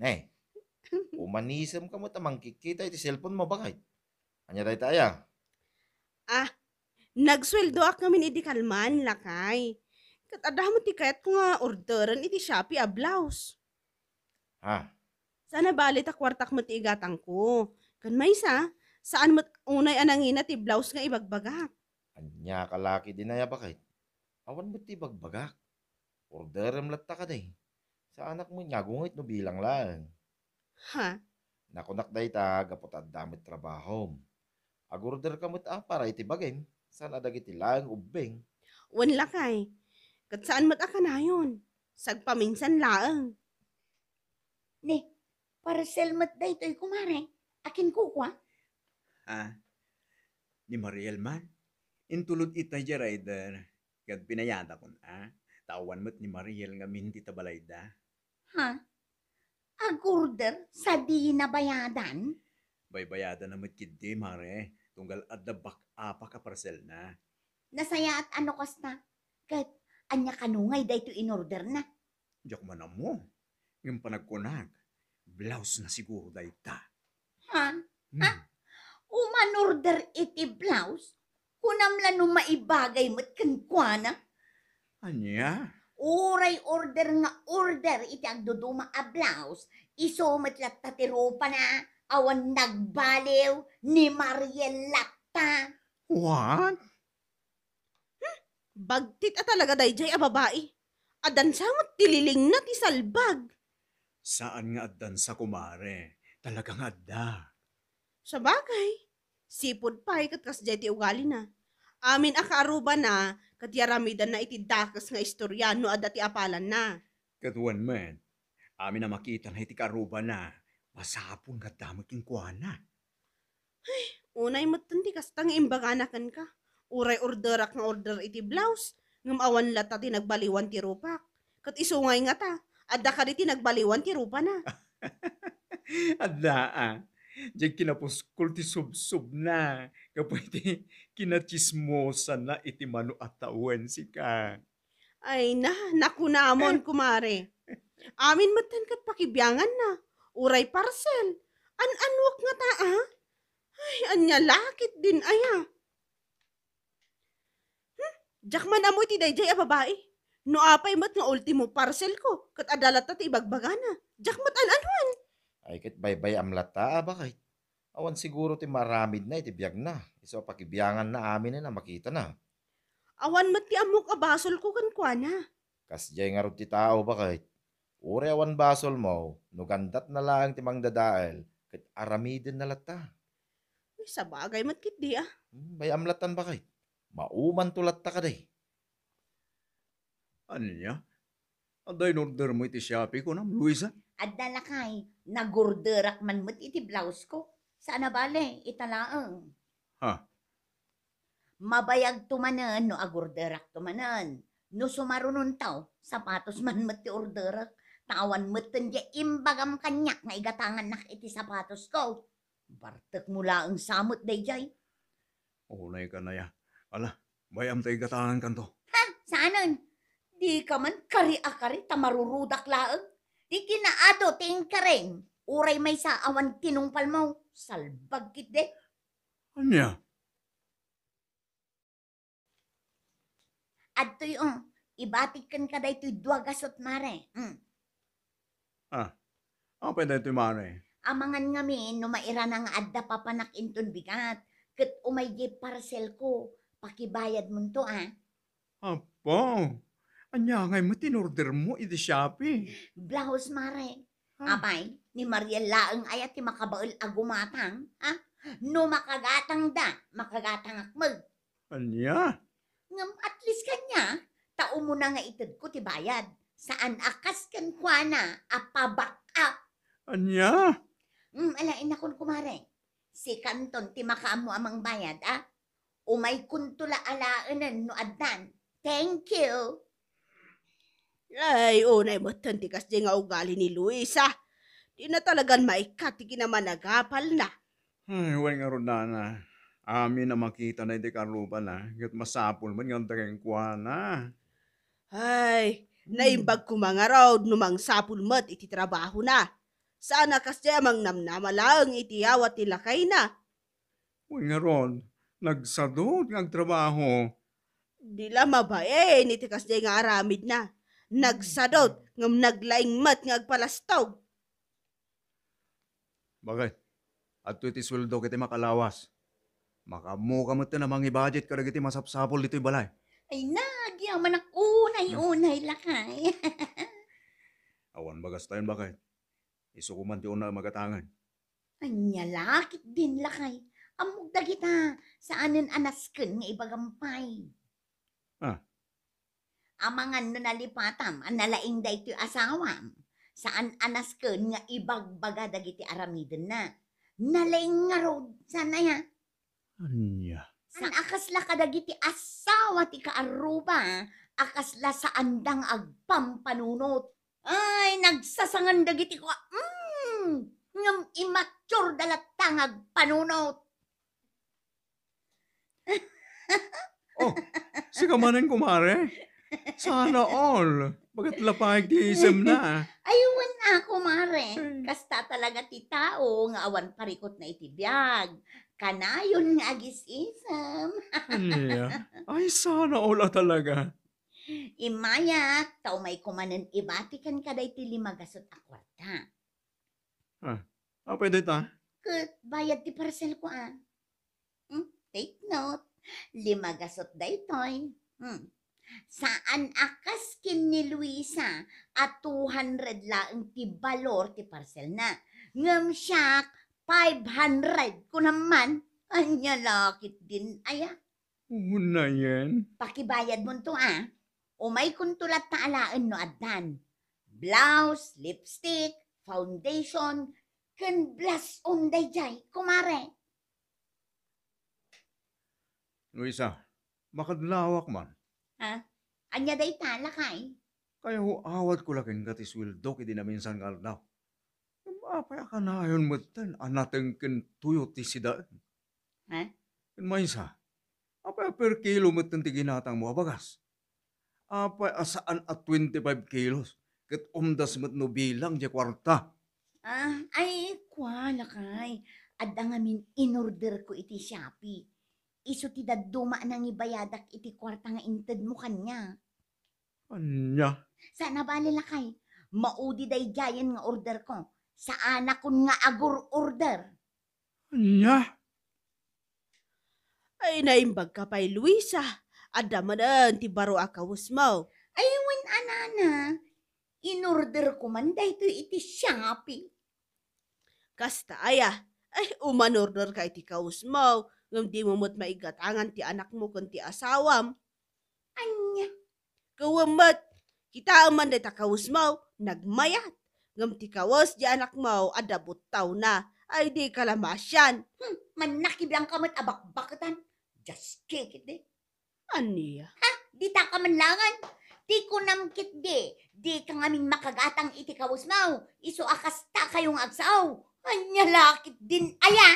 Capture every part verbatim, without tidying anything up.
Eh, umanisemka met a mangkitkita iti cellphone mo, baket. Ania dayta aya? Ah, nagsueldoak ngamin idi kalman, lakay. Ket adda met ti kayatko nga orderen iti Shopee a blouse. Ha? Saan a bali ta kuartak met ti igatangko. Ken maysa, saan met unay a nangina ti blouse nga ibagbagak. Ania ka laki dinaya, baket? Awan met ti ibagbagak. Orderem latta kadi. Saanak met nga agungit no bilang laeng. Ha? Nakunak dayta gapu ta adda met trabahom. Agorder ka met a para iti bagim, saan a dagiti laeng ubbing. Wen lakay, ket saan met a kanayon. Sagpaminsan laeng. Ni, parcel met daytoy, kumare. Akin kukua? Ah, ni Mariel man. Intulod ita idiay rider. Ket pinayadak, a? Ta awan met ni Mariel ngamin dita balayda. Ha? Agorder sadina bayadan? Baybayadanna met ketdi, mare, tunggal adda back-up a parcelna. Nasayaat a no kasta. Ket ania kano ngay daytoy inorderna? Diak man ammo. Ngem panagkunak, blouse na siguro dayta. Ha? Hmm. Ha? Umanorder iti blouse? Kunam la no maibagay met kenkuana? Ania? Uray order nga order iti agduduma a blouse, isu met latta ti rupana, awan nagbaliw, ni Mariel latta. What? Hmm, bagtit a talaga daydiay a babai. Addansa met ti lilingna ti salbag. Saan nga addansa, kumare. Talaga nga adda. Sabagay, sipud pay ket kasdiay ti ugalina. Amin a kaarrubana ket yaramidanna iti dakes nga istorya no adda ti apalanna. Ket wen met, amin a makitana iti kaarrubana, masapul nga adda met kenkuana. Ay, unay metten ti kasta nga imbagana kenka. Uray orderak nga order iti blouse, ngem awan latta ti nagbaliwan ti rupak. Ket isu ngay ngata, adda kadi ti nagbaliwan ti rupana? Adda, a. Diay kinapuskol ti subsubna, gapu iti kinatsismosana iti mano a tawen, sika. Ay na, nakunamon, kumare. Amin metten ket pakibianganna. Uray parcel. An-anuak ngata, a? Ay, ania la ketdin aya? Hmm? Diak man ammo iti daydiay a babai. No apay met nga ultimo parcelko, ket adda latta ti ibagbagana. Diak met an-anuan. Ay, ket baybay-am latta, a, baket. Awan siguro ti maaramidna iti biagna, isu a pakibianganna aminen a makitana. Awan met ti ammok a basolko kenkuana. Kasdiay ngarud ti tao, baket. Uray awan basolmo, no gandatna laeng ti mangdadael, ket aramidenna latta. Uy, sabagay met ketdi, a. Hmm, bay-am lattan, baket. Maumanto latta kadi. Ania? Adda inordermo iti Shopee, kunam, Luisa? Adda lakay, nagorderak man met iti blouseko. Saan a bale, ita laeng. Ha? Mabayagto manen no agorderakto manen. No sumarunonto, sapatos man met ti orderek. Ta awan metten diay imbagam kaniak nga igatangannak iti sapatosko. Bartekmo laeng sa met daydiay. Unay kanaya. Ala, bay-am ta igatangankanto. Ha? Saanen? Dika man kari a kari ta marurudak laeng. Di kinaado ti inkarim. Uray maysa awan tinungpalmo. Salbag ketdi. Ania? Adtoy, o, ibatik kenka daytoy dua gasut, mare. Mm. Ah, apay daytoy, mare? Amangan ngamin no mairana nga adda papanak inton bigat, ket umay diay parcelko, pakibayadmonto, a. Apo, ania ngay met ti inordermo iti Shopee? Blouse, mare. Ah. Apay, ni Mariel laeng aya ti makabael a gumatang, a? No makagatangda, makagatangak met. Ania? Ngem at least kaniak, ta umuna nga itedko ti bayad. Saan a kas kenkuana a pa-back up. Ania? Mm, ala, inakon, kumare. Sikanton ti makaammo a mangbayad, a? Umaykonto la alaenen no addan. Thank you. Ay, unay metten ti kasdiay nga ugali ni Luisa. Dina talagan maikkat ti kinamanagapalna. Ay, wen ngarud, nana. Amin a makitana iti karrubana, ket masapul met nga adda kenkuana. Ay, hmm, naimbag koma ngarud no mangsapul met iti trabahona. Saan a kasdiay a mangnamnama laeng iti yawa ti lakayna. Wen ngarud, nagsadut nga agtrabaho. Di la mabain iti kasdiay nga aramidna. Nagsadut ngem naglaing met nga agpalastog. Bakit? Adtoy ti sueldo ket ti makalawas. Makaammoka met a mangi-budget kadagiti masapsapul ditoy balay. Ay, nagyamanak unay-unay, lakay. Awan bagas tayon, bakit? Isu koma ti unay a magatangan. Ania la ketdin, lakay? Ammok dagita, saanen a nasken nga ibagam pay. Ah. Amangan no nalipatam a nalaing daytoy asawam, saan a nasken nga ibagbaga dagiti aramidenna. Nalaing ngarud, saan aya? Ania? Saan a kasla kadagiti asawa ti kaarruba a kasla saanda nga agpampanunot. Ay, nagsasangan dagiti kua-, mm, ngem immature da latta nga agpanunot. Oh, sika manen, kumare? Sana all. Baket lapayag ti isemna. Ay, wen a, kumare. Ay. Kasta talaga ti tao nga awan parikutna iti biag. Kanayon nga agis-isem. Ania? Ay, sana all a talaga. Immayak, ta umayko manen ibati kenka daytoy limagasut a kuarta. Ah, apay dayta? Ket bayad ti parcelko, a. Hmm, take note. Limagasut daytoy. Hmm. Saan a kas ken ni Luisa a two hundred laeng ti balor ti parcelna. Ngem siak, five hundred. Kunam man, ania la ketdin aya? Unayen. Pakibayadmonto, a. Umaykonto latta alaen no addan. Blouse, lipstick, foundation, ken blush on daydiay, kumare. Luisa, makadlawak man. Ha? Ania dayta, lakay? Kayawawatko la kenka ti sueldok idi naminsan nga aldaw. Ngem apay a kanayon metten a natengken tuyo ti sidaem? Ha? Ken maysa, apay a per kilo metten ti ginatangmo a bagas? Apay a saan a twenty-five kilos ket umdas met no bilang diay kuarta? Ah, ay, kua, lakay. Adda ngamin inorderko iti Shopee. Isu ti dadduma a nangibayadak iti kuarta nga intedmo kaniak. Ania? Saan a bale, lakay. Maudi daydiayen nga orderko. Saanakon nga agur-order. Ania? Ay, naimbagka pay, Luisa. Adda manen ti baro a kawesmo. Ay, wen a, nana. Inorderko man daytoy iti Shopee. Kasta aya? Ay, umanorderka iti kawesmo, ngem dimo met maigatangan ti anakmo ken ti asawam. Ania? Ket wen met, kitaem man dayta kawesmo, nagmayat. Ngem ti kawes diay anakmo, adda buttawna. Ay, dika la masian. Hmm, mannakibiangka met a bakbaketan. Dios ketdi. Ania? Ha? Ditaka man laengen? Ti kunam ketdi, dika ngamin makagatang iti kawesmo. Isu a kastakayo nga agsao. Ania la ketdin aya?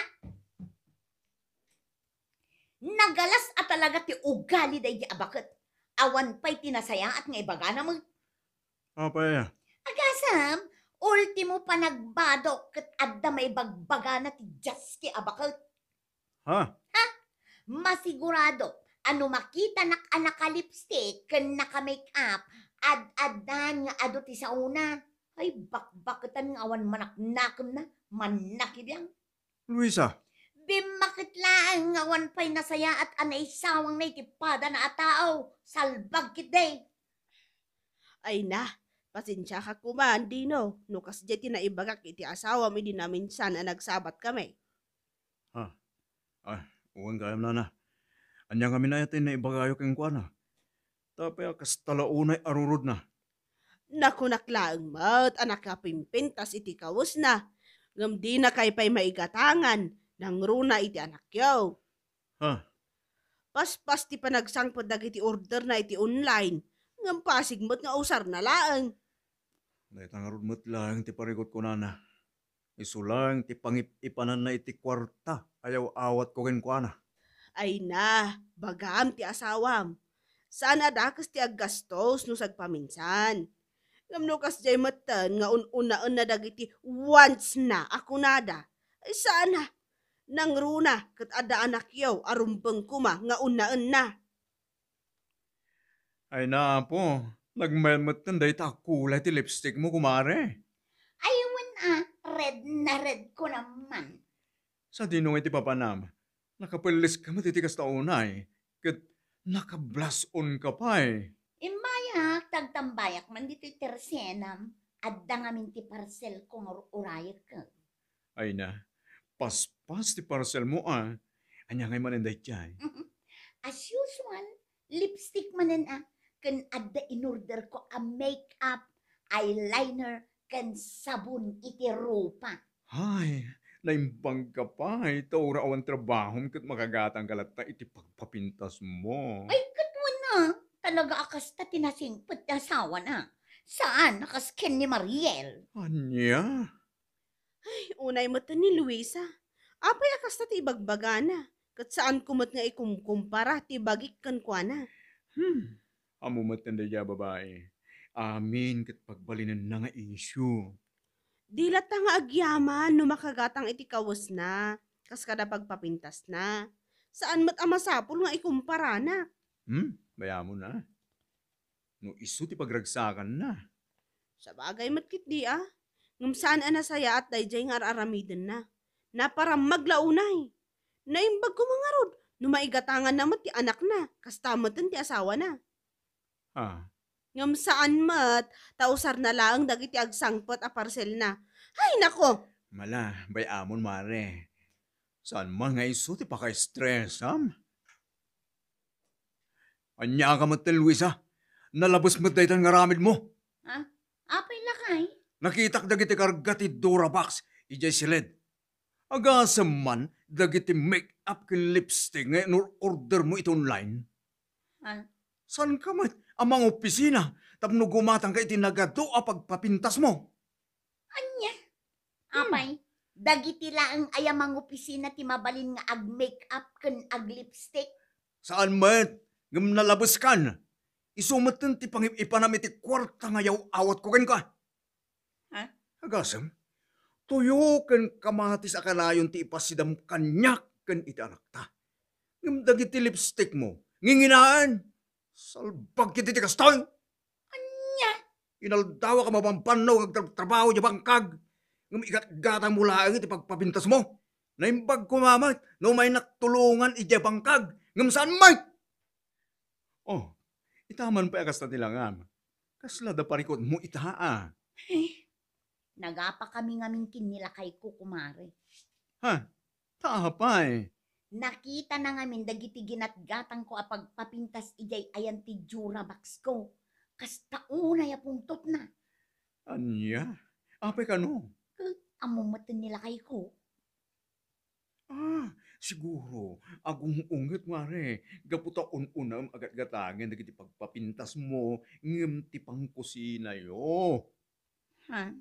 Nagalas a talaga ti ugali daydi a baket. Awan pay ti nasayaat nga ibagana met. Apay aya? Agasem, ultimo panagbadok ket adda maibagbagana ti dios ti a baket. Ha? Ha? Masigurado a no makitanak a naka-lipstick ken naka-makeup, ad-addan nga adu ti saona. Ay, bakbaketan nga awan manaknakemna, mannakibiang. Luisa. Bimmaket laeng nga awan pay nasayaat a naisawangna iti padana a tao. Salbag ketdi. Ay na, pasensiaka koma, Dino, no kasdiay ti naibagak iti asawam idi naminsan a nagsabatkami. Ha? Ah, wen gayam, nana. Ania ngamin aya ti naibagayo kenkuana? Tapay a kasta la unay a rurodna. Nakunak laeng met a nakapimpintas iti kawesna, ngem dinakay pay maigatangan, nangruna iti anakyo. Ha? Paspas ti panagsangpet dagiti orderna iti online, ngem pasig met nga usarna laeng. Dayta ngarud met laeng ti parikutko, nana. Isu laeng ti pangip-ipananna iti kuarta a yaw-awatko kenkuana. Ay na, bagam ti asawam. Saan a dakes ti aggastos no sagpaminsan. Ngem no kasdiay metten nga un-unaenna dagiti wants na a kunada, ay saan a. Nangruna ket adda anakyo a rumbeng koma nga unaenna. Ay na, Apo, nagmayan metten dayta a kulay ti lipstick mo, kumare. Ay, wen a, red na red ko naman. Sadino nga iti papanam? Nakapelles ka met iti kasta unay, ket nakablush on ka pay. Immayak, ta agtambayak man ditoy tersenam, adda ngamin ti parcel ko nga ur-urayek. Ay na, paspas ti parcel mo, a. Ania ngay manen daydiay? As usual, lipstick manen, a, ken adda inorder ko a makeup, eyeliner, ken sabon iti rupa. Hay, naimbag ka pay, ta uray awan trabahom ket makagatang ka latta iti pagpapintas mo. Ay, ket wen a, talaga a kasta ti nasingpet ti asawana. Saan a kas ken ni Mariel. Ania? Ay, unay met ni Luisa. Apay a kasta ti ibagbagana, ket saanko met nga ikumkumpara ti bagik kenkuana. Hmm. Ammo met daydiay a babai. Amin ket pagbalinenna nga isyu. Di latta nga agyaman no makagatang iti kawesna, kas kada pagpapintasna. Saan met a masapul nga ikumparanak. Hmm? Bay-amon a. No isu ti pagragsakanna. Sabagay met ketdi a, ngem saan a nasayaat daydiay nga ar-aramidenna. Naparammag la unay. Naimbag koma ngarud no maigatanganna met ti anakna, kasta meten ti asawana. Ah. Ngem saan met, ta usarna laeng dagiti agsangpet a parselna. Hay, nako! Mala, bay-amon, mare. Saan man nga isu ti paka-stressam? Ania ka met, Luisa? Nalabes met daytan nga aramidmo? Ha? Apay lakay? Nakitak dagiti karga ti Durabox idiay siled. Agasem man dagiti make-up ken lipstick nga inur-ordermo iti online? Ha? Saanka met a mangopisina tapno gumatangka iti nagadu a pagpapintasmo? Ania? Hmm. Apay, dagiti laeng aya mangopisina ti mabalin nga ag-makeup ken ag-lipstick? Saan met, ngem nalabeskan. Isu metten ti pangip-ipanam iti kuarta nga yaw-awatko kenka. Ha? Agasem, tuyo ken kamatis a kanayon ti ipasidam kaniak ken iti anakta. Ngem dagiti lipstickmo, nginginaen. Salbag iti ti kastoy! Ania? Inaldawak a mabambannog nga agtrabaho idiay bangkag, ngem igatgatangmo laeng iti pagpapintasmo. Naimbag koma met no umaynak tulongan idiay bangkag, ngem saan met! Oh, ita man pay a kasta ti langam. Kasla da parikutmo ita a. Eh, nagapakami ngamin ken ni lakayko, kumare. Ha? Ta apay? Nakitana ngamin dagiti ginatgatangko a pagpapintas idiay ayan ti Duraboxko. Kasta unay a pungtotna. Ania? Apay kano? Ket ammo met ni lakayko. Ah, siguro, agung-unget, mare, gapu ta un-unam a gatgatangen dagiti pagpapintasmo ngem ti pangkusinayo. Ha?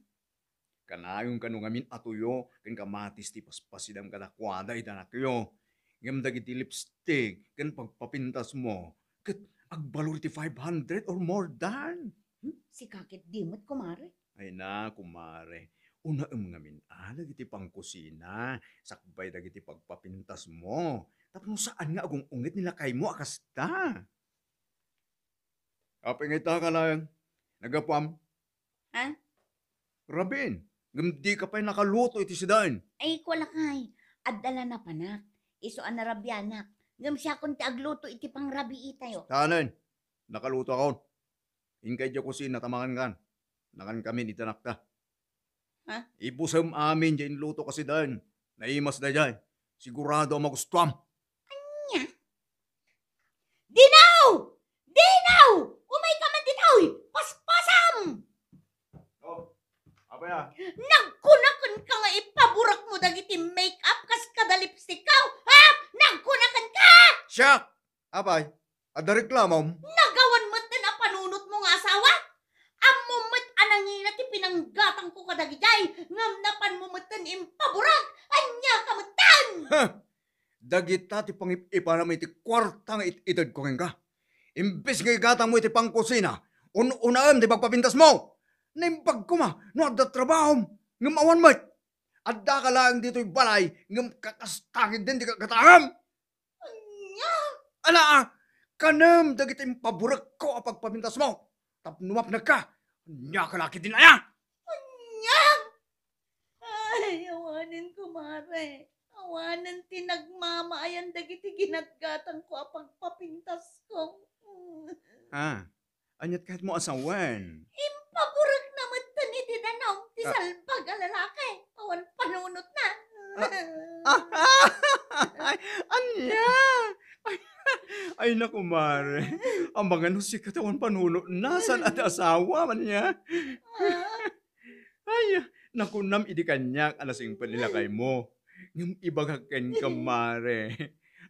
Kanayon kano ngamin a tuyo ken kamatis ti paspasidam kadakuada iti anakyo. Ngem dagiti lipstick ken pagpapintasmo ket agbalor iti five hundred or more than. Hmm? Sika ketdi met, kumare. Ay na, kumare. Unaem ngamin a dagiti pangkusina, sakbay dagiti pagpapintasmo. Tapno saan nga agung-unget ni lakaymo a kasta. Apay nga ita kanayon? Nagapuam? Ha? Rabiin, ngem dika pay nakaluto iti sidaen. Ay, kua lakay, adda la napanak. Isu a narabianak. Ngem siakon ti agluto iti pangrabiitayo. Saanen, nakalutoakon. Inka idiay kusina ta mangankan. Nangankamin iti anakta. Ha? Ibusem amin diay inluto a sidaen. Naimas daydiay. Sigurado a magustuam. Ania? Dinaw! Dinaw! Umayka man ditoy! Paspasam! Oh, apay a? Nagkunakenka nga ipaburekmo dagiti make-up kas kada lipstickko, ha? Nagkunakenka! Siak! Apay, adda reklamom? Nagawan metten a panunotmo nga asawa? Ammom met a nangina ti pinanggatangko kadagijay, ngem napanmo metten impaburek. Ania ka metten? Huh! Dagita ti pangip-ipanam iti kuarta nga it-itedko kenka. Imbes nga igatangmo iti pangkusina, un-unaem ti pagpapintasmo. Naimbag koma no adda trabahom, ngem awan met. Addaka laeng ditoy balay, ngem kakasta ketdin ti kakatangam. Ania? Ala, ah, kanem dagiti impaburekko a pagpapintasmo. Tapno mapnekka, ania ka la ketdin aya? Ania? Ay, awanen, kumare. Awanen ti nagmamaayan dagiti ginatgatangko a pagpapintasko. Ah, aniat kayatmo a sawen? Impaburekna metten iti danum ti Ah. salbag a lalaki. Awan panunotna. Ah, ah, ay, ania? Ay, ay, naku, mare. Amangan no sika ti awan panunotna, saan a ti asawa, ania? Ah. Ay, nakunam idi kaniak a nasingpet ni lakaymo. Ngem ibagak kenka, mare.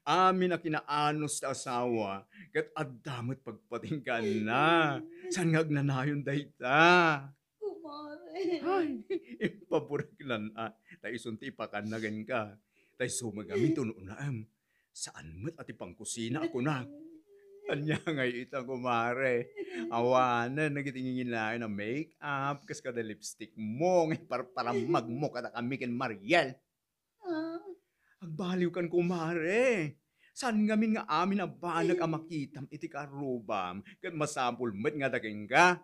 Amin a kinaanus ti asawa, ket adda met pagpatinggaanna. Saan nga agnanayon dayta? Kumare. Ay, impabureknan a. Ta isun ti ipakanna kenka. Ta isu met ngamin ti un-unaem. Saan met a ti pangkusina a kunak. Ania ngay ita, kumare? Awanen dagiti nginginayon a make-up, kas kada lipstick mo, nga iparparammag mo kadakami ken Mariel. Ah. Agbaliwkan, kumare. Saan ngamin nga amin a banag a makitam iti karrubam, ket masapul met nga dakenka.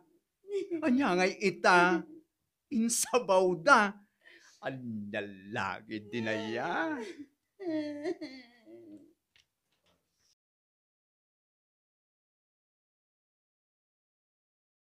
Ania ngay ita? Insabawda. Ania la ketdin aya?